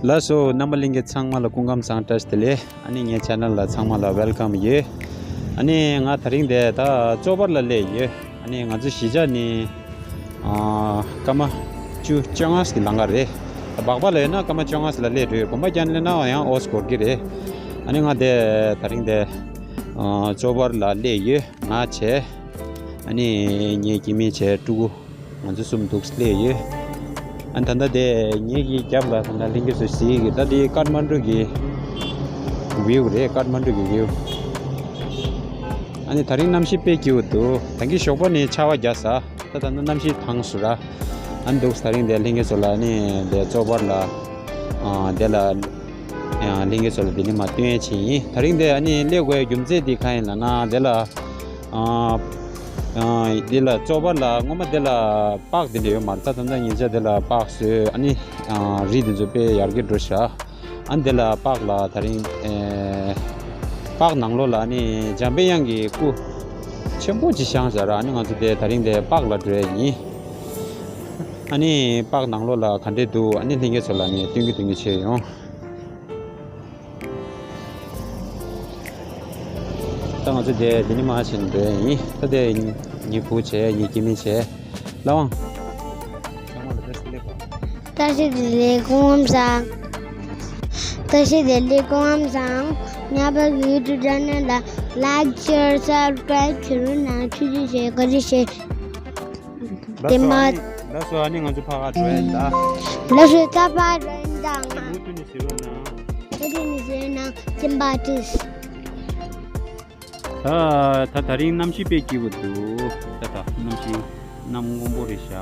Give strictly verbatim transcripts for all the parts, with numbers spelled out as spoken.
ལགས་སོ། རྣམ་པ་ལྷན་རྒྱས་ཚང་མ་ལ་སྐུ་ཁམས་བཟང་། བཀྲ་ཤིས་བདེ་ལེགས། ཨ་ནི་ངའི་ཆེ་ནལ་ལ་ཚང་མ་ལ་ཝེལ་ཀམ་ཡོད། ཨ་ནི་ང་དེ་རིང་འདི་ད་ཙོ་པར་ལ་སླེབས་ཡོད། ཨ་ནི་ང་ཚོ་གཞིས་ཆགས་ནི། ཨ། སྐར་མ་བཅུ་བཅོ་ལྔ་ཞིག་གི་ལམ་ཁ་རེད། སྦག་སྦག་ལ་ཡོད་ན་སྐར་མ་བཅོ་ལྔ་ཞིག་ལ་སླེབས་འགྲོ་ཡོད། གོམ་པ་རྒྱག་སླེབས་ན་ཡང་ཨོ་ཙམ་འགོར་གི་རེད། ཨ་ནི་ང་དེ་དེ་རིང་དེ། ཨ། ཙོ་པར་ལ་སླེབས་ཡོད། ང་བྱས། ཨ་ནི་ངའི་སྐྱེ་དམན་བྱས། ཕྲུ་གུ། ང་ཚོ་གསུམ་འདུག་སླེབས་ཡོད། ཨ་ནི་ད་ལྟ་དེ་ངེད་ཀྱི་རྒྱབ་ལ་ད་ལྟ་ལྷན་རྒྱས་ཚོ་གཟིགས་ཀྱི། ད་དེ་ཀཏ་མན་ཌུ་གི་ཝིའུ་རེད། ཀཏ་མན་ཌུ་གི་ཝིའུ། ཨ་ནི་དེ་རིང་གནམ་གཤིས་དཔེ་སྐྱིད་པོ་འདུག་ད་གིན་ཞོགས་པ་ནས་ཆར་པ་བརྒྱབ་ས། ད་ད་ནི་གནམ་གཤིས་ཐང་སུ་ར། ཨ་ནི་འདུག་དེ་རིང་དེ་ལྷན་རྒྱས་ཚོ་ལ་ཨ་ནི་དེ་ཙོ་པར་ལ། ཨ། དེ་ལ། ཨ། ལྷན་རྒྱས་ཚོ་ལ་དེ་ནི་མར་སྟོན་ཡས་བྱས་ཡིན། དེ་རིང་དེ་ཨ་ནི་སླེབས་དགོས་རྒྱུ་མཚན་དེ་གང་ཡིན་ལབ་ན་དེ་ལ། ཨ། ཨ། དེ་ལ་ཙོ་པར་ལ་སྔོན་མ་དེ་ལ་པཱརཀ་དེ་འདྲ་ཡོད་མ་རེད། ད་ད་ལྟ་ཉེ་ཆར་དེ་ལ་པཱརཀ་བཟོས། ཨ་ནི། ཨ། རི་དེ་ཚོ་དཔེ་ཡར་རྒྱས་འགྲོ་ཤག་ཨ་ནི་དེ་ལ་པཱརཀ་ལ་དེ་རིང་། ཨེ། པཱརཀ་ནང་ལོགས་ལ་ཨ་ནི་འཇམ་དཔལ་དབྱངས་ཀྱི་སྐུ་ཆེན་པོ་ཅིག་བཞེངས་ཤག་ར། ཨ་ནི་ང་ཚོ་དེ་དེ་རིང་དེ་པཱརཀ་ལ་འགྲོ་ཡས་ཡིན། ཨ་ནི་པཱརཀ་ནང་ལོགས་ལ་ག་འདྲས་འདུག་ཨ་ནི་ལྷན་རྒྱས་ཚོ་ལ་ནི་སྟོན་གི་སྟོན་གི་བྱས་ཡོང་། ད་ང་ཚོ་དེ་དེ་ནི་མར་ཕྱིན་འགྲོ་ཡས་ཡིན། ད་དེ་ངའི་བུ་བྱས། ངའི་སྐྱེ་དམན་བྱས། ལགས་འོང་། བཀྲ་ཤིས་བདེ་ལེགས། སྐུ་ཁམས་བཟང་། བཀྲ་ཤིས་བདེ་ལེགས། སྐུ་ཁམས་བཟང་། ཉག་པ་གི་ཡུ་ཊུབ་ཆེ་ནལ་ལ་ལའིཀ་ཤེར་སབ་སི་ཀྲའིབ་བྱེད་རོགས་གནང་། ཐུགས་རྗེ་ཆེ། བཀའ་དྲིན་ཆེ། ལགས་སོ། ཨ་ནི་ལགས་སོ། ཨ་ནི་ང་ཚོ་ཕ་ག་འགྲོ་ཡས་ཡིན་ད། ལགས་སོ། ད་ཕར་འགྲོ་ཡས་ཡིན་ད། མུ་མཐུད་ནས་གཟིགས་རོགས་གནང་། མུ་མཐུད་ནས་གཟིགས་རོགས་གནང་། བཀའ་དྲིན་ཆེ། ད་ད་དེ་རིང་གནམ་གཤིས་དཔེ་སྐྱིད་པོ་འདུག་ད་ད་གནམ་གཤིས་གནམ་སྔོན་པོ་རེད་ཤག་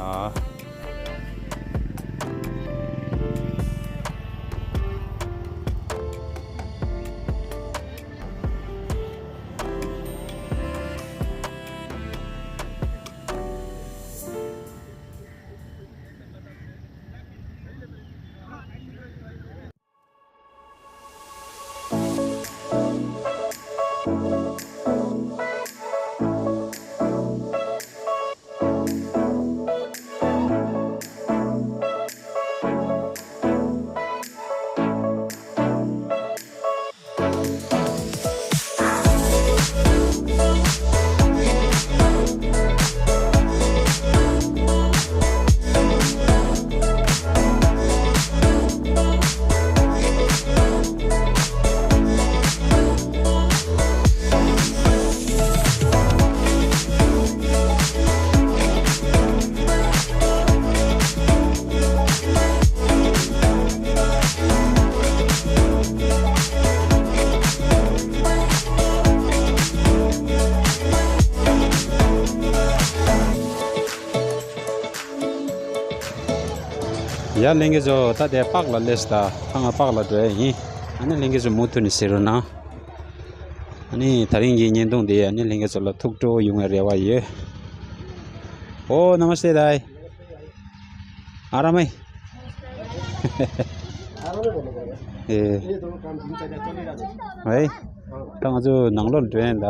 ཡ་ལྷན་རྒྱས་ཚོ། ད་དེ་པཱརཀ་ལ་སླེབས་ཤག་ད་ང་པཱརཀ་ལ་འགྲོ་ཡས་ཡིན། ཨ་ནི་ལྷན་རྒྱས་ཚོ་མུ་མཐུད་ནས་གཟིགས་རོགས་གནང་། ཨ་ནི་དེ་རིང་གི་བརྙན་ཐུང་འདི་ཨ་ནི་ལྷན་རྒྱས་ཚོ་ལ་ཐུགས་སྤྲོ་ཡོང་བའི་རེ་བ་ཡོད། ཨོ། ནམ་སྟེ་དཱའི། ཨ་ར་མེ། ཨེ། ཝེ། ད་ང་ཚོ་ནང་ལོགས་འགྲོ་ཡིན་ད།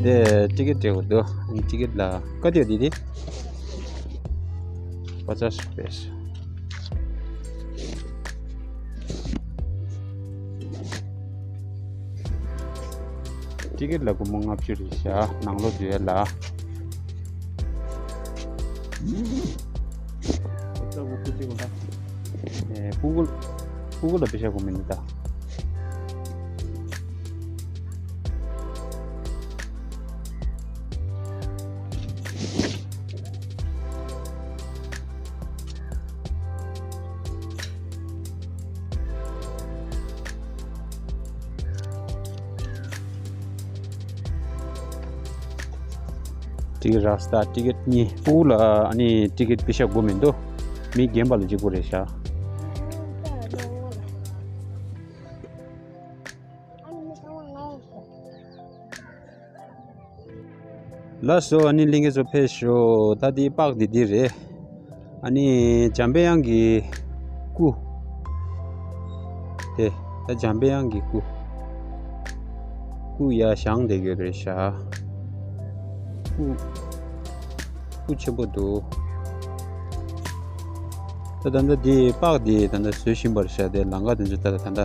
དེ་ཊི་ཀེ་ཊི་སྤྲད་དགོས་འདུག་ཊི་ཀེ་ཊི་ལ་ཀ་དེ་དེ་དེ། པ་ཅཱས་པེ་སཱ། ཊི་ཀེ་ཊི་ལ་སྒོར་མོ་ལྔ་བཅུ་རེད་ཤག་ནང་ལོགས་འགྲོ་ཡས་ལ། ཨེ། སྤུ་གུ་སྤུ་གུ་ལ་པེ་ཤ་དགོས་མི་འདུག་ད། ཊི་ཀེ་ཊི་རག་སྟེ་ཊི་ཀེ་ཊི་གཉིས། སྤུ་གུ་ལ་ཨ་ནི་ཊི་ཀེ་ཊི་པེ་ཤ་དགོས་མི་འདུག་མི་རྒན་པ་ལ་གཅིག་པོ་རེད་ཤག་ལགས་སོ། ཨ་ནི་ལྷན་རྒྱས་ཚོ་ཕེབས་ཤོག་ད་འདི་པཱརཀ་འདི་འདི་རེད། ཨ་ནི་འཇམ་པའི་དབྱངས་ཀྱི་སྐུ། དེ་ད་འཇམ་པའི་དབྱངས་ཀྱི་སྐུ། སྐུ་ཡར་བཞེངས་བསྡད་ཡོད་རེད་ཤག་སྐུ། སྐུ་ཆེན་པོ་འདུག་ད་ད་ལྟ་འདི་པགས་འདི་ད་ལྟ་བཟོ་བཞིན་པ་རེད་ཤག་དེ་ལམ་ཁ་དེ་ཚོ་ད་ད་ལྟ།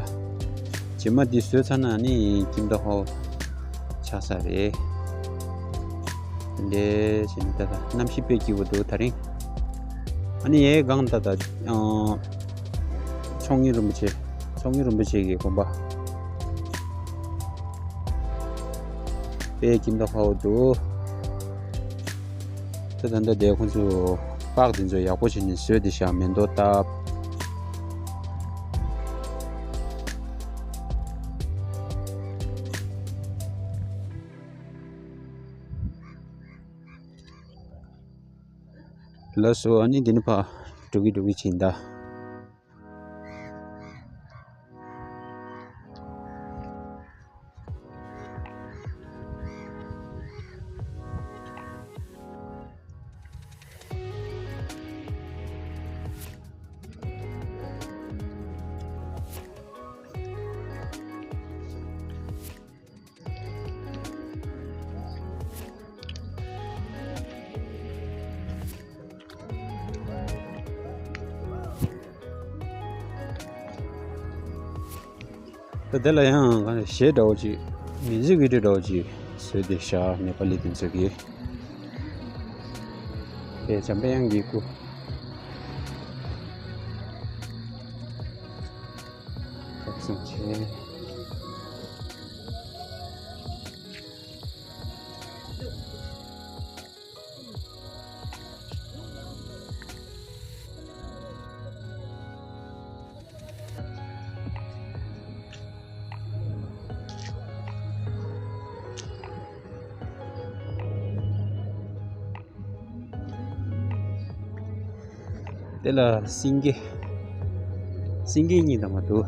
རྗེས་མ་འདི་བཟོས་ཚར་ན་ནི་ཀིམ་ཏོ་ཧའོ་ཆགས་ས་རེད། འདི་བྱས་ནས་ད་ལྟ་གནམ་གཤིས་དཔེ་སྐྱིད་པོ་འདུག་ད་རིང་། ཨ་ནི་ཡའི་སྒང་ད་ལྟ་ཨ། ཚོགས་གཉིས་རིན་པོ་ཆེ། ཚོགས་གཉིས་རིན་པོ་ཆེ་གི་དགོན་པ། དཔེ་ཀིམ་ཏོ་ཧའོ་འདུག་ད་ད་ལྟ་དེ་ཁོང་ཚོ་པགས་དེ་ཚོ་ཡག་པོ་བྱས་ནས་བཟོས་ཏེ་བཞག་མེ་ཏོག་བཏབ། ལགས་སོ། ཨ་ནི་འདི་ནས་ཕར་འགྲོ་གི་འགྲོ་གི་བྱེད་ད། ད་དེ་ལ་ཡང་གཞས་འདྲ་བོ་ཅིག་མིའུ་ཟིག་བི་ཌི་ཡོ་འདྲ་བོ་ཅིག་བཟོས་ཏེ་བཞག་ནེ་པ་ལི་དེ་ཚོ་གིས། དེ་འཇམ་པའི་དབྱངས་ཀྱི་སྐུ། ཐུགས་རྗེ་ཆེ། དེ་ལ་སེང་གེ། སེང་གེ་གཉིས་དང་མ་འདུག་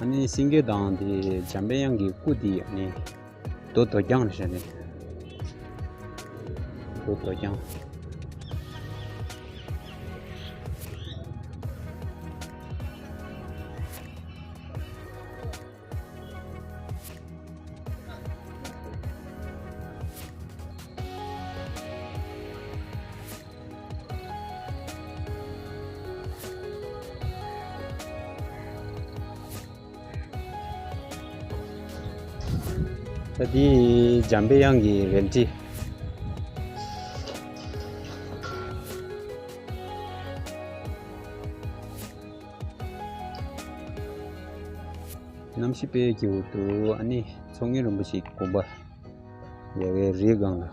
ཨ་ནི་སེང་གེ་དང་དེ་འཇམ་པའི་དབྱངས་ཀྱི་སྐུ་དེ་ཨ་ནི་རྡོ་རྡོ་རྐྱང་རེད་ཤག་ནི། རྡོ་རྡོ་རྐྱང་། ད་འདི་འཇམ་པའི་དབྱངས་ཀྱི་རལ་གྲི། གནམ་གཤིས་དཔེ་སྐྱིད་པོ་འདུག་ཨ་ནི་ཚོགས་གཉིས་རིན་པོ་ཆེའི་དགོན་པ་ཡ་གའི་རིའི་སྒང་ལ།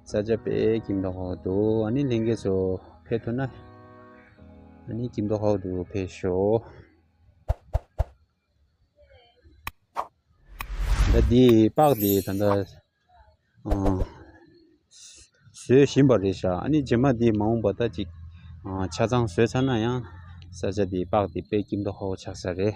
ས་ཆ་དཔེ་ཀིམ་ཏོ་ཧའོ་འདུག་ཨ་ནི་ལྷན་རྒྱས་ཚོ་ཕེབས་ཐུབ་ན་ཨ་ནི་ཀིམ་ཏོ་ཧའོ་དུ་ཕེབས་ཤོག་ད་འདི་པགས་འདི་ད་ལྟ་ཨ། བཟོས་བཞིན་པ་རེད་ཤག་ཨ་ནི་རྗེས་མ་འདི་མ་འོངས་པ་ད་ཅིག་ཨ། ཆ་ཚང་བཟོས་ཚར་ན་ཡང་ས་ཆ་འདི་པགས་འདི་དཔེ་ཀིམ་ཏོ་ཧའོ་ཆགས་ས་རེད།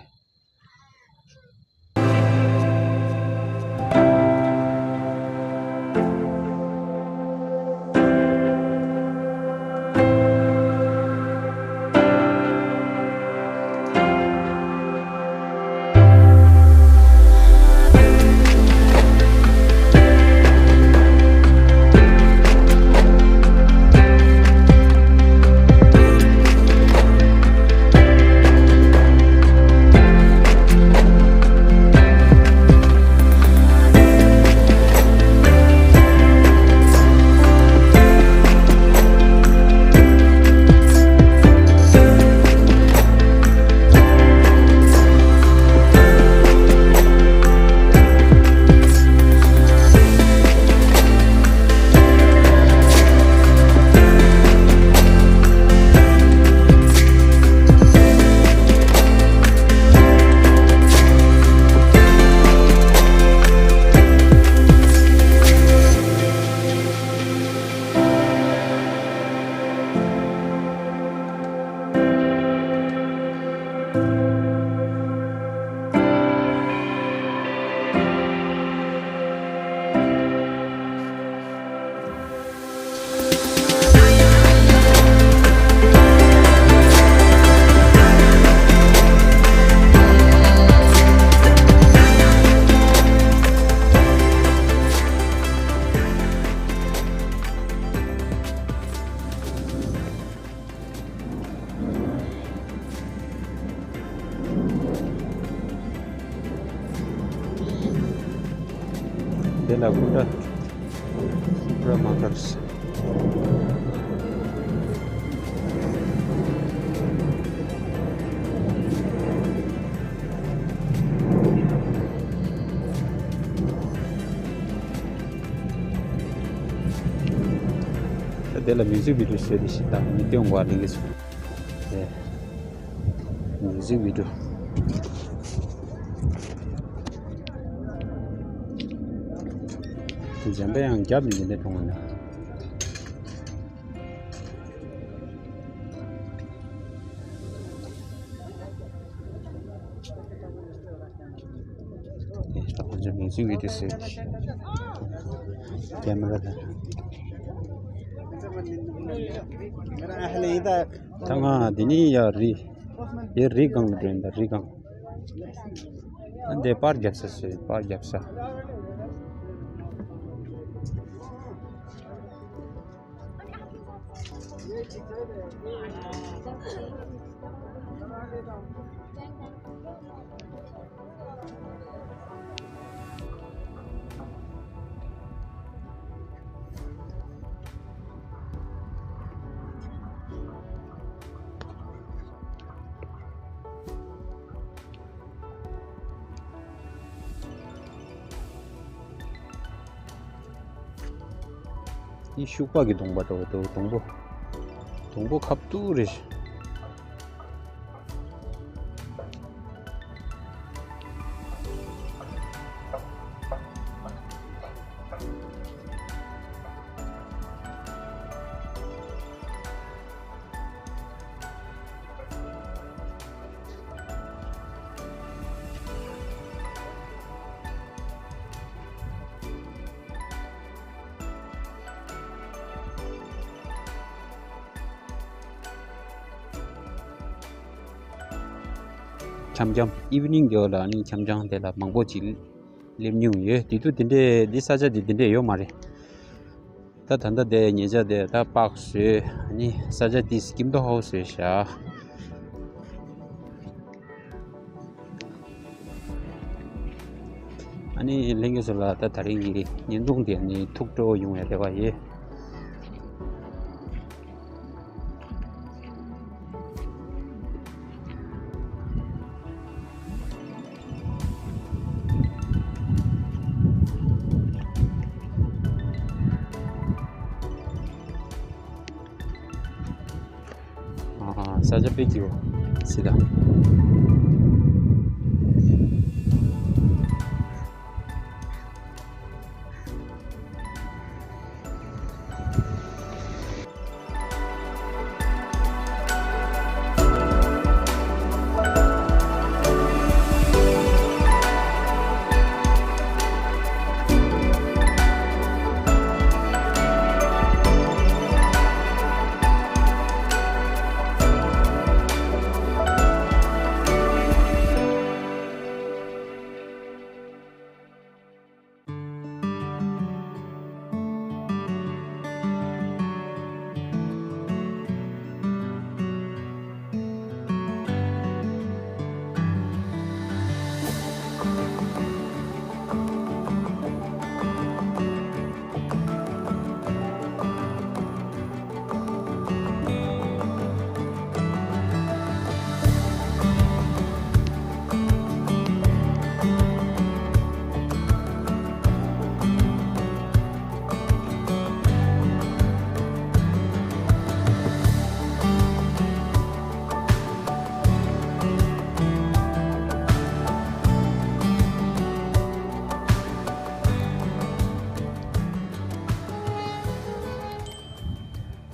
དེ་ལ་ཀུན་ཏྲ། ཀུན་ཏྲ་མ་ཀར། དེ་ལ་མིའུ་ཟིག་བི་ཌི་ཡོ་བཟོས་ཏེ་ཞིག་དང་མི་སྟོན་གོ་ལེན་གི་སོང་། དེ་མིའུ་ཟིག་བི་ཌི་ཡོ། འཇམ་པའི་ཡང་རྒྱབ་ནས་འདི་འདྲ་མཐོང་བ་ན། དེ་ད་ཁོང་ཚོའི་མིང་ཚིག་བི་ཌི་ཡོ་ཟེར། ཀེ་མ་ར་དང་། ད་ང་འདི་ནས་ཡར་རི། དེ་རི་སྒང་ལ་འགྲོ་ཡིན་ད་རི་སྒང་། ཨ་འདི་པར་རྒྱབ་ས་ཟེར་པར་རྒྱབ་ས། འདི་ཤུག་པ་གི་སྡོང་པོ་འདྲ་བོ་འདུག་སྡོང་པོ། སྡོང་པོ་ཁ་བཏུག་རེད། འཆམ་འཆམ་ཨི་ཝི་ནིང་དེ་ལ་ནི་འཆམ་འཆམ་དེ་ལ་མང་པོ་ཅིག་སླེབས་མྱོང་ཡོད། དེ་དུས་དེ་འདྲས་འདི་ས་ཆ་དེ་དེ་འདྲས་ཡོད་མ་རེད། ད་ད་ལྟ་དེ་ཉེ་ཆར་དེ་ད་པག་བཟོས་ནི་ས་ཆ་དེ་སྐྱིད་མདོག་ཧོ་བཟོས་བཞག་ཨ་ནི་ལྷན་རྒྱས་ཚོ་ལ་ད་དེ་རིང་གི་བརྙན་ཐུང་དེ་ནི་ཐུགས་སྤྲོ་ཡོང་བའི་རེ་བ་ཡོད། ཨ་ས་ཆ་དཔེ་སྐྱིད་པོ་སྲིད་ད།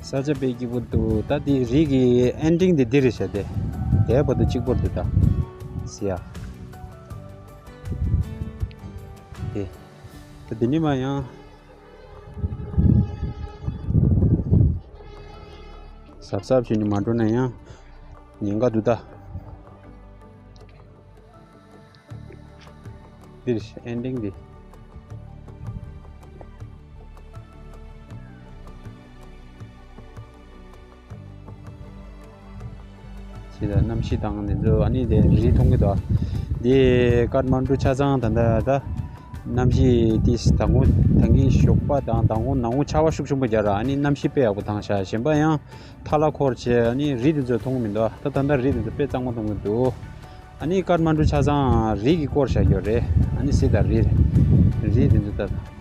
ས་ཆ་དཔེ་སྐྱིད་པོ་འདུག་ད་འདི་རི་གི་ཨེན་ཌིང་འདི་འདི་རེད་ཤག་དེ། དེ་བར་དུ་གཅིག་པོ་འདུག་ད། ཟེར་ཡ། དེ། ད་འདི་ནས་མར་ཡང་གཟབ་གཟབ་བྱས་ནས་མ་འགྲོ་ན་ཡང་ཉེན་ཁ་འདུག་ད། འདིར་ཨེན་ཌིང་འདི། ཕྱི་ལ་གནམ་གཤིས་དང་འདི་ཚོ་ཨ་ནི་དེ་རི་མཐོང་གི་འདུག་འདི་ཀཏ་མན་ཌུ་ཆ་ཚང་ད་ལྟ་ད་ གནམ་གཤིས་དེ་དང་པོ་ད་གིན་ཞོགས་པ་དང་དང་པོ་ནང་པོ་ཆར་པ་ཤུགས་ཆེན་པོ་རྒྱག་ར། ཨ་ནི་གནམ་གཤིས་དཔེ་ཡག་པོ་བཏང་ཤག་གཞན་པ་ཡང་ཐལ་བ་འཁོར་བྱས། ཨ་ནི་རི་དེ་ཚོ་མཐོང་གི་མི་འདུག་ད་ད་ལྟ་རི་དེ་ཚོ་དཔེ་གཙང་མ་མཐོང་གི་འདུག་ཨ་ནི་ཀཏ་མན་ཌུ་ཆ་ཚང་རི་གིས་བསྐོར་བཞག་ཡོད་རེད། ཨ་ནི་གཟིགས་དང་། རི་རི་དེ་ཚོ་ད།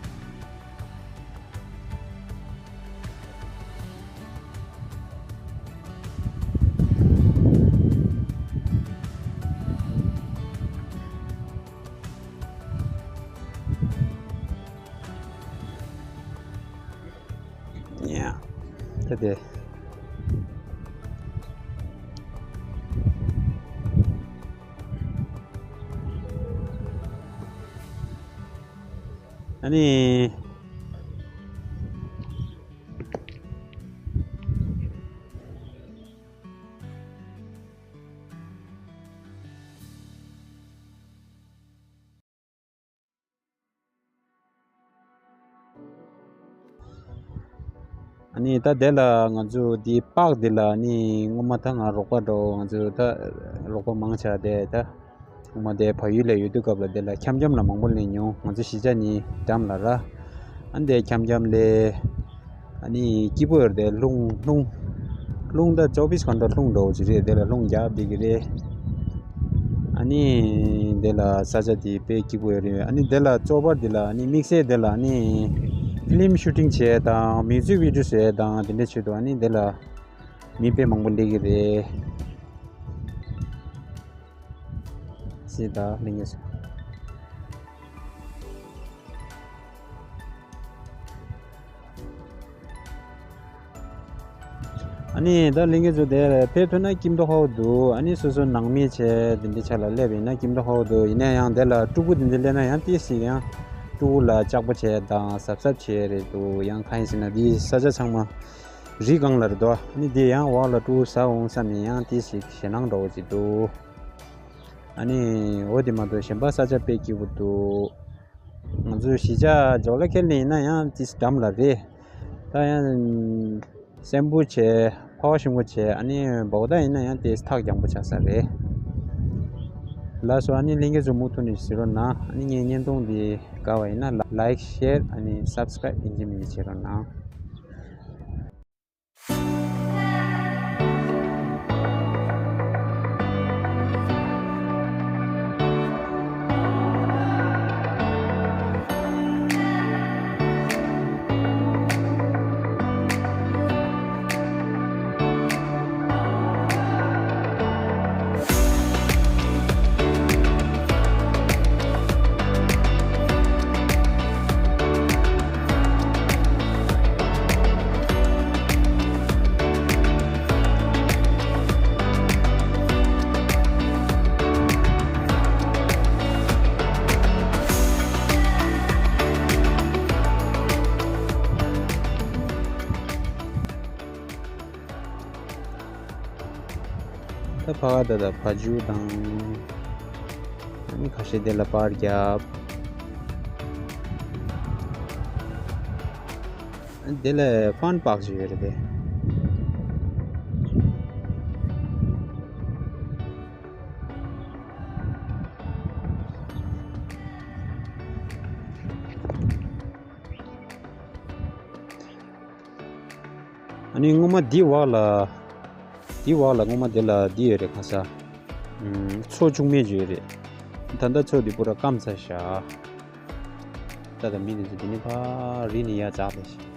ཡ། ད་དེ། ཨ་ནི། ཨ་ནི་ད་དེ་ལ་ང་ཚོ་འདི་པཱརྐ་འདི་ལ་ཨ་ནི་སྔོན་མ་ད་ང་རོགས་པ་འདྲ་བོ། ང་ཚོ་ད་རོགས་པ་མང་ཆེ་བ་དེ་ད་སྔོན་མ་དེ་བལ་ཡུལ་ལ་ཡོད་དུས་སྐབས་ལ་དེ་ལ་འཁྱམ་འཁྱམ་ལ་མང་པོ་ལེན་མྱོང་། ང་ཚོ་གཞིས་ཆགས་ནི་འགྲམ་ལ་ར། ཨ་ནི་དེ་འཁྱམ་འཁྱམ་ལས། ཨ་ནི་སྐྱིད་པོ་ཡོད་རེད། རླུང་རླུང་རླུང་ད་ཅོ་བིས་གྷན་ཊ་རླུང་འགྲོ་བ་ཅིག་རེད། དེ་ལ་རླུང་རྒྱག་བསྡད་ཀྱི་རེད། ཨ་ནི་དེ་ལ་ས་ཆ་དེ་དཔེ་སྐྱིད་པོ་ཡོད་རེད། ཨ་ནི་དེ་ལ་གཙོ་བོ་དེ་ལ་ཨ་ནི་དམིགས་བསལ་དེ་ལ་ཨ་ནི་ཕི་ལིམ་ཤུ་ཊིང་བྱས་དང་མིའུ་ཛིག་བི་ཌི་ཡོ་བཟོས་དང་དེ་འདྲ་བྱེད་དུས་ཨ་ནི་དེ་ལ་མི་དཔེ་མང་པོ་སླེབས་ཀྱི་རེད། སྲིད་ད་ལྷན་རྒྱས་ཚོ། ཨ་ནི་ད་ལྷན་རྒྱས་ཚོ་དེ་ཕེབས་ཐུབ་ན་སྐྱིད་མདོག་ཁ་པོ་འདུག་ཨ་ནི་སོ་སོ་ནང་མི་བྱས་དེ་འདྲའི་ཆ་ལ་སླེབས་ཡིན་ན་སྐྱིད་མདོག་ཁ་པོ་འདུག་ཡིན་ན་ཡང་དེ་ལ་སྤྲུལ་སྐུ་དེ་འདྲ་སླེབས་ན་ཡང་ཏོག་ཙམ་ཡང་སྤྲུལ་སྐུ་ལ་ལྕགས་པོ་བྱས་དང་གཟབ་གཟབ་བྱས་རེད་འདུག་ཡང་གང་ཡིན་ཟེར་ན་འདིའི་ས་ཆ་ཚང་མ་རི་སྒང་ལ་རེད་དོ། ཨ་ནི་དེ་ཡང་འོག་ལ་སྤྲུལ་སྐུ་ཟ་འོང་བསམ་ནས་ཡང་ཏོག་ཙམ་ཞེད་སྣང་འདྲ་བོ་ཅིག་འདུག་ཨ་ནི་འོ་དེ་མ་གཏོགས་གཞན་པ་ས་ཆ་དཔེ་སྐྱིད་པོ་འདུག་ང་ཚོའི་གཞིས་ཆགས་ཇོ་ལ་ཁེལ་ནས་ཡིན་ན་ཡང་ཏོག་ཙམ་འགྲམ་ལ་རེད། ད་ཡང་སེམས་པོ་བྱས། ཕ་བ་ཤིང་པོ་བྱས། ཨ་ནི་བོག་ད་ཡིན་ན་ཡང་དེ་ཐག་རྒྱང་པོ་ཆགས་ས་རེད། ལགས་སོ། ཨ་ནི་ལྷན་རྒྱས་ཚོ་མུ་མཐུད་ནས་གཟིགས་རོགས་གནང་། ཨ་ནི་ངའི་བརྙན་ཐུང་འདི་དགའ་བ་ཡིན་ན་ལ་ལའིཀ་ཤེར་ཨ་ནི་སབ་སི་ཀ་རའིབ་ཡིན་གཅིག་མིན་གཅིག་བྱེད་རོགས་གནང་། ད་ཕ་ག་ད་ད་བ་ཕྱུགས་དང་། ཨ་ནི་ཁ་ཤས་དེ་ལ་པར་རྒྱབ། ཨ་ནི་དེ་ལ་ཕན་པཱརྐ་ཅིག་ཡོད་རེད་པས། ཨ་ནི་སྔོན་མ་འདི་འོག་ལ། འདི་འོག་ལ་སྔོན་མ་དེ་ལ་འདི་ཡོད་རེད། ཁ་ས། ཨུམ། མཚོ་ཆུང་མེད་ཅིག་ཡོད་རེད། ད་ལྟ་མཚོ་འདི་པུ་ར་སྐམ་ཚར་ཤག་ད་ལྟ་མི་དེ་ཚོ་འདི་ནས་ཕར་རི་ནས་ཡར་འཛེགས་བསྡད་ཤག་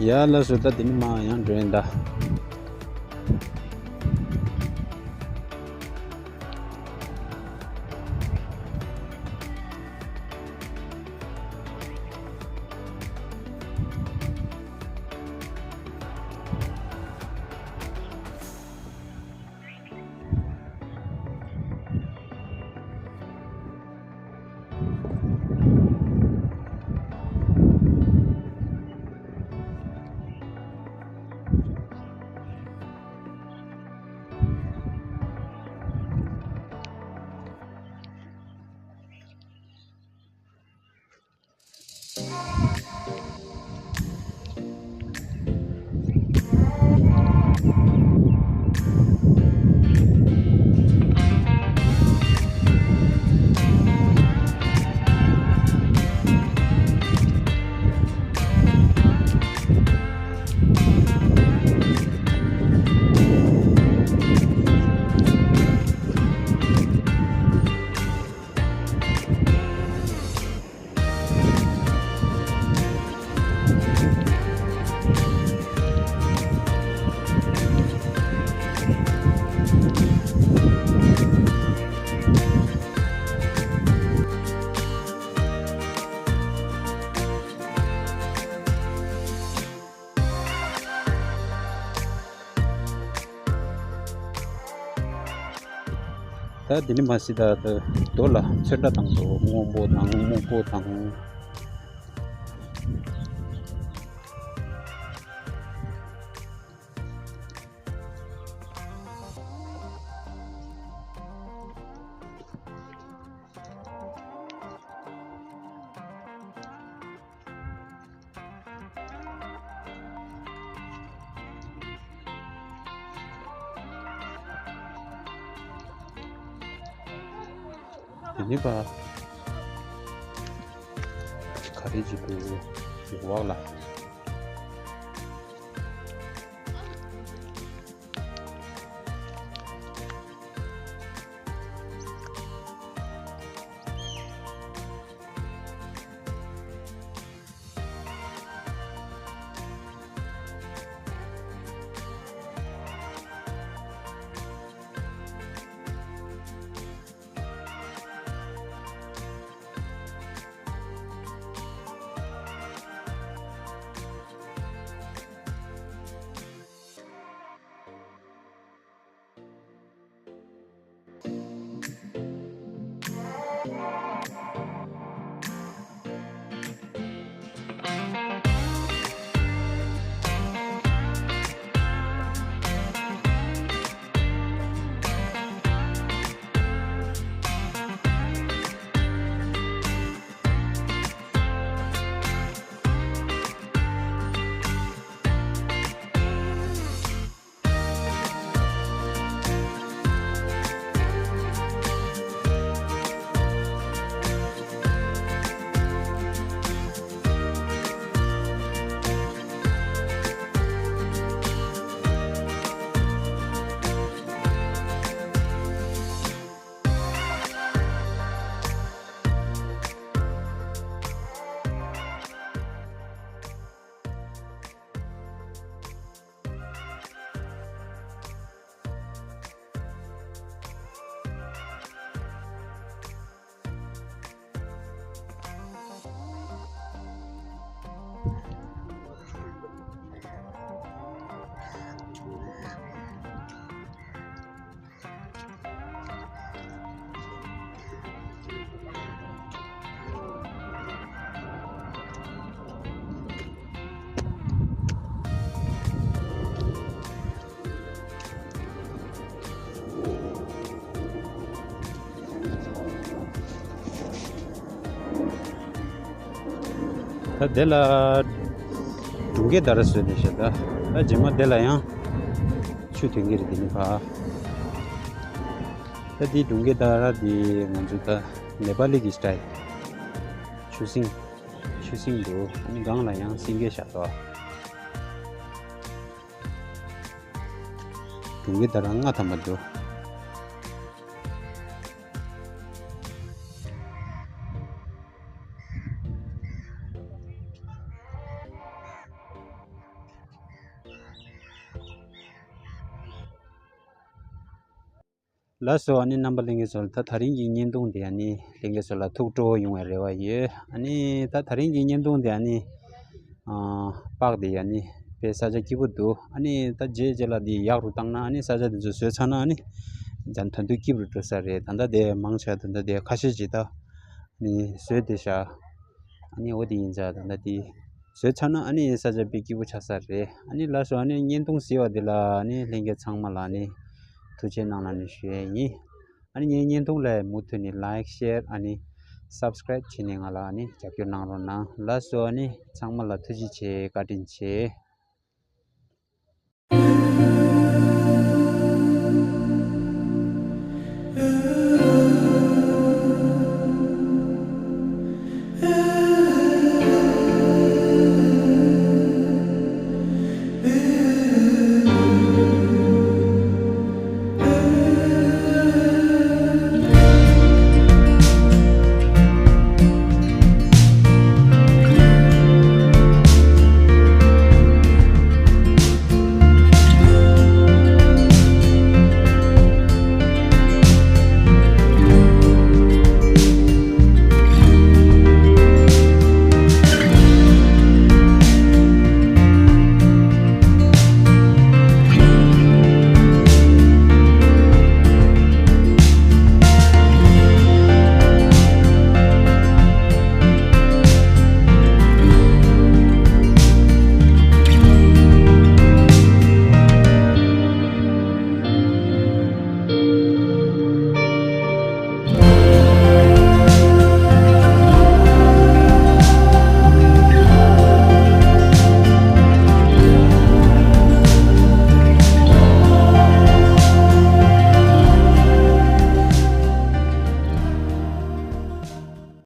ཡ་ལགས་སོ། ད་འདི་ནས་མར་ཡང་འགྲོ་ཡིན་ད། ད་འདི་ནི་མ་སྲིད་ད་ད་རྡོ་ལ་ཚོན་ཁྲ་དང་དོ་སྔོན་པོ་དང་སྨུག་པོ་དང་། དེ་ནི་པ། ག་རེ་བྱེད་དགོས་འོག་ལ། ད་དེ་ལ་སྒྲུང་སྐད་ལྟར་བཟོས་ནས་བཞག་ད། ད་རྗེས་མ་དེ་ལ་ཡང་ཆུ་ཐོན་གྱི་རེད། དེ་ནི་ཕ། ད་དེའི་སྒྲུང་སྐད་ལྟར་དེ་ང་ཚོ་ད་ནེ་པ་ལི་གི་སི་ཊལ་ཆུ་སྲིན། ཆུ་སྲིན་འདུག་ཨ་ནི་སྒང་ལ་ཡང་སེང་གེ་བཞག་འདུག་སྒྲུང་སྐད་ལྟར་ལྔ་ཐམ་པ་འདུག་ལགས་སོ། ཨ་ནི་རྣམ་པ་ལྷན་རྒྱས་ཚོ་ལ་ད་དེ་རིང་གི་བརྙན་ཐུང་དེ་ཨ་ནི་ལྷན་རྒྱས་ཚོ་ལ་ཐུགས་སྤྲོ་བོ་ཡོང་བའི་རེ་བ་ཡོད། ཨ་ནི་ད་དེ་རིང་གི་བརྙན་ཐུང་དེ་ཨ་ནི་ཨ་པག་དེ་ཨ་ནི་དཔེ་ས་ཆ་སྐྱིད་པོ་འདུག་ཨ་ནི་ད་རྗེས་རྗེས་ལ་དེ་ཡག་རུ་བཏང་ན། ཨ་ནི་ས་ཆ་དེ་ཚོ་བཟོས་ཚར་ན་ཨ་ནི་ད་ཐོན་དུས་སྐྱིད་པོ་འགྲོ་ས་རེད། ད་ལྟ་དེ་མང་ཆེ་བ་ད་ལྟ་དེ་ཁ་ཤས་ཅིག་ད་ཨ་ནི་བཟོས་བསྡད་ཤག་ཨ་ནི་འོ་དེ་ཡིན་ཙང་ད་ལྟ་དེ་བཟོས་ཚར་ན་ཨ་ནི་ས་ཆ་དཔེ་སྐྱིད་པོ་ཆགས་ས་རེད། ཨ་ནི་ལགས་སོ། ཨ་ནི་བརྙན་ཐུང་གཟིགས་པ་དེ་ལ་ཨ་ནི་ལྷན་རྒྱས་ཚང་མ་ལ་ཨ་ནི་ཐུགས་རྗེ་གནང་ལབ་ནས་ཞུ་ཡས་ཡིན། ཨ་ནི་ངའི་བརྙན་ཐུང་ལ་མུ་མཐུད་ནས་ལའིཀ་ཤེར་ཨ་ནི་སབ་སི་ཀ་རའིབ་བྱས་ནས་ང་ལ་ཨ་ནི་རྒྱབ་སྐྱོར་གནང་རོགས་གནང་། ལགས་སོ། ཨ་ནི་ཚང་མ་ལ་ཐུགས་རྗེ་ཆེ། བཀའ་དྲིན་ཆེ།